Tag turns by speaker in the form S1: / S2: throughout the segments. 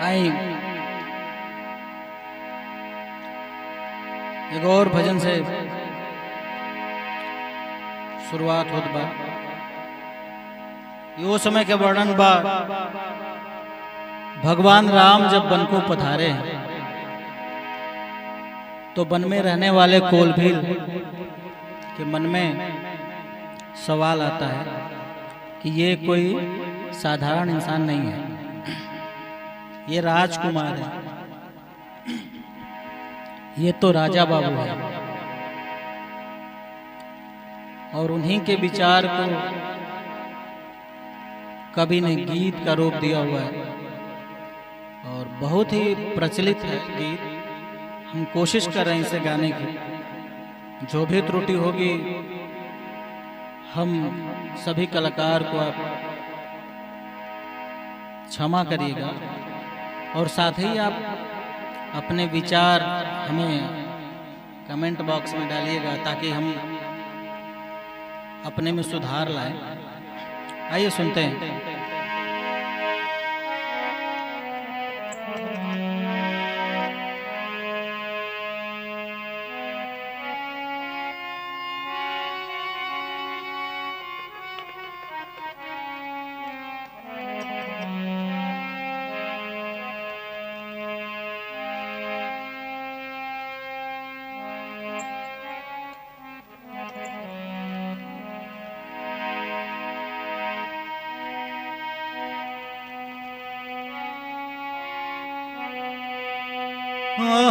S1: आई एगो और भजन से शुरुआत होत बा। यो समय के वर्णन बा, भगवान राम जब वन को पधारे तो वन में रहने वाले कोलभील के मन में सवाल आता है कि ये कोई साधारण इंसान नहीं है, ये राजकुमार है, ये तो राजा बाबू है। और उन्हीं के विचार को कवि ने गीत का रूप दिया हुआ है और बहुत ही प्रचलित है गीत। हम कोशिश कर रहे हैं इसे गाने की, जो भी त्रुटि होगी हम सभी कलाकार को आप क्षमा करिएगा और साथ ही आप अपने विचार हमें कमेंट बॉक्स में डालिएगा ताकि हम अपने में सुधार लाएं। आइए सुनते हैं।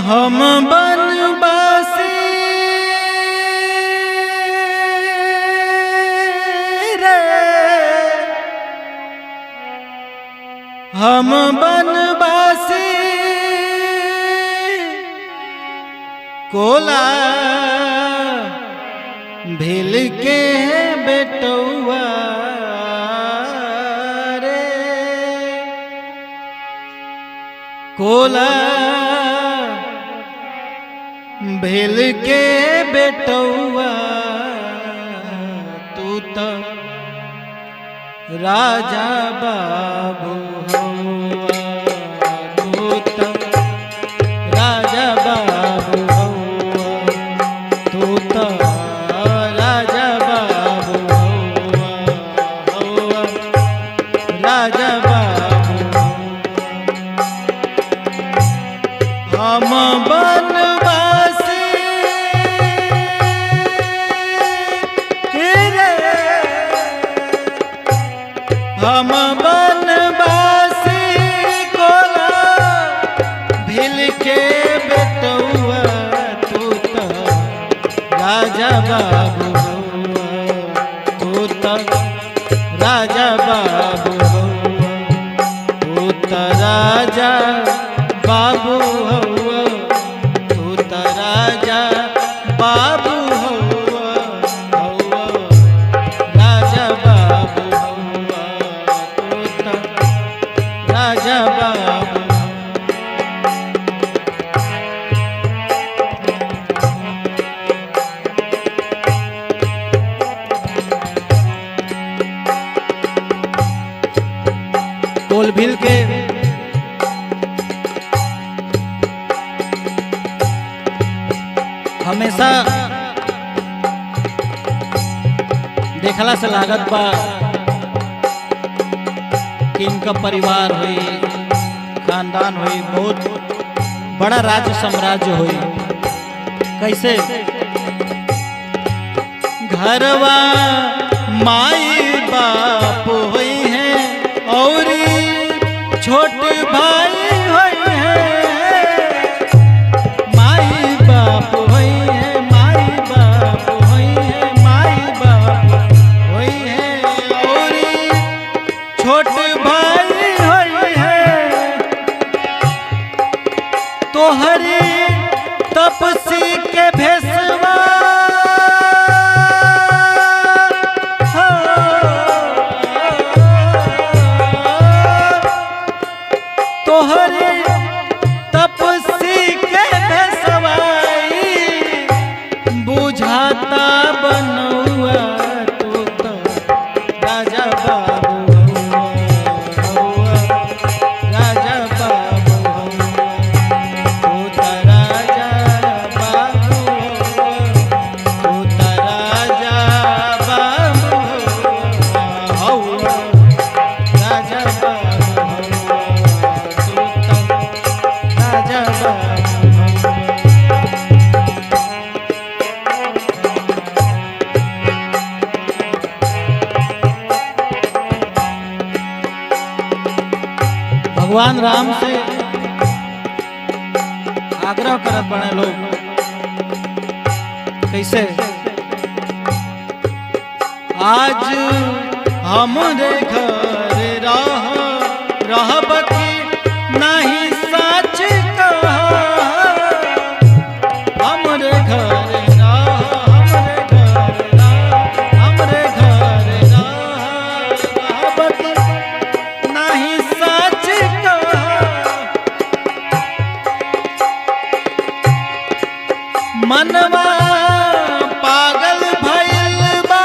S1: हम बनवासी रे, हम बनवासी कोला भील के बेटौआ रे, कोला भेल के बेटौआ तू तो राजा बाबू हौआ, तू तो राजा बाबू हौआ, तू तो राजा बाबू हौआ, हौआ राजा बाबू हौआ। हम बनवासी रे, हम बनवासी कोला भील के बेटौआ तू तो राजा बाबू हौआ, तू तो राजा बाबू हौआ, तू तो राजा बाबू हौआ, तू तो राजा बाबू हौआ, हौआ राजा बाबू हौआ, तू तो राजा बाबू। कोलभील के हमेशा देखला से लागत बा कि इनका परिवार हुई, खानदान हुई, बहुत बड़ा राज्य साम्राज्य हुई। कैसे घरवा माई बाप हुई है और छोट भाई हुई है, माई बाप हुई है, माई बाप हुई है, माई बाप हुई है और छोट भाई हुई है। तोहरी तपसी के भेसवा तोहरी तपसी के भेसवाई बुझाता बनौआ तू तो राजा बाबू हौआ, राजा बाबू। भगवान राम से आग्रह करत बने लोग, कैसे? आज हमरे घर रह रहबकी नहीं सच कह, हमरे घर रह, हमरे घर रह, हमरे घर रह रहबकी नहीं सच कह। मनवा पागल भइल बा,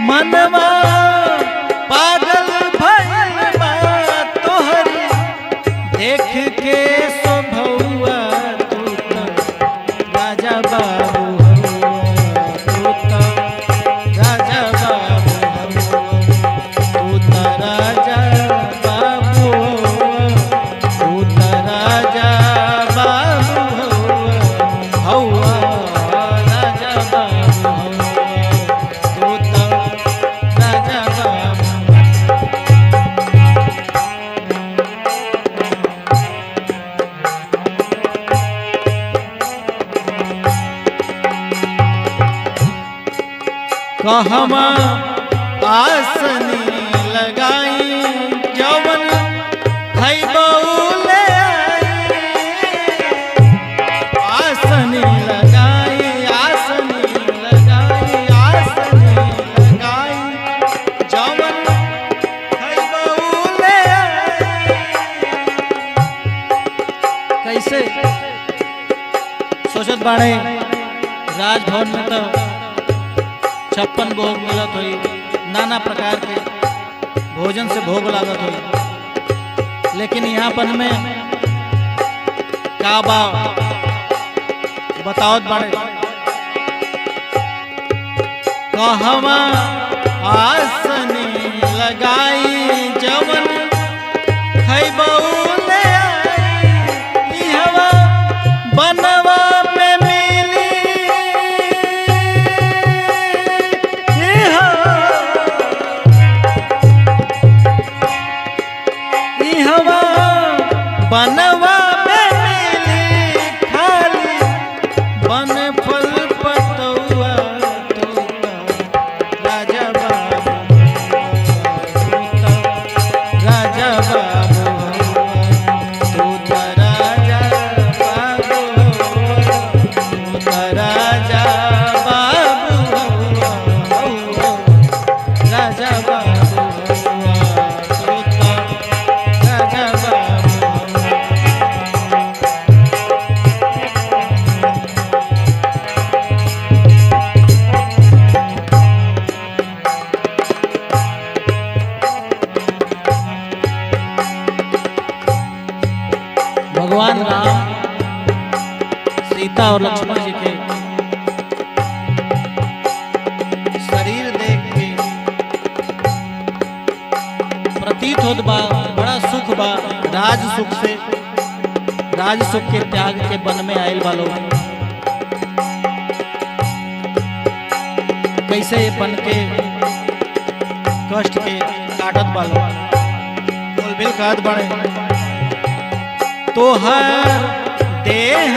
S1: मनवा पागल भइल बा तोहरी देख के सोभौआ, तू त राजा बाबू हौआ, तू त राजा बाबू हौआ, तू त राजा बाबू हौआ, तू त राजा बाबू हौआ, हौआ राजा बाबू हौआ, तू त राजा बाबू। कहमा आसनी लगाई जवन खैबौले आसनी लगाई, आसनी लगाई, आसनी लगाई जवन खैबौले। कैसे सोचत बाड़े, राजभवन में तो 56 भोग मिलत होई, नाना प्रकार के भोजन से भोग लागत होई, लेकिन यहाँ पर में का बा बतावत बाड़े। कहवा आसनी लगाई जवन खैबौले आई, इहवा बनवा में मिली, इहवा बनवा में मिली खाली बन फल पतौआ, तू त राजा बाबू, तू त राजा बाबू हौआ, तू त राजा बाबू हौआ, तू त राजा बाबू हौआ, हौआ राजा बाबू हौआ, तू त राजा बाबू हौआ। भगवान राम सीता और लक्ष्मण जी के शरीर देख के प्रतीत होत बा, बड़ा सुख बा, राज सुख से, राज सुख के त्याग के वन में आयल बा लोग। कैसे ये बन के कष्ट के काटत बा लोग। बोल बिल कहत बाड़े, तोहर देह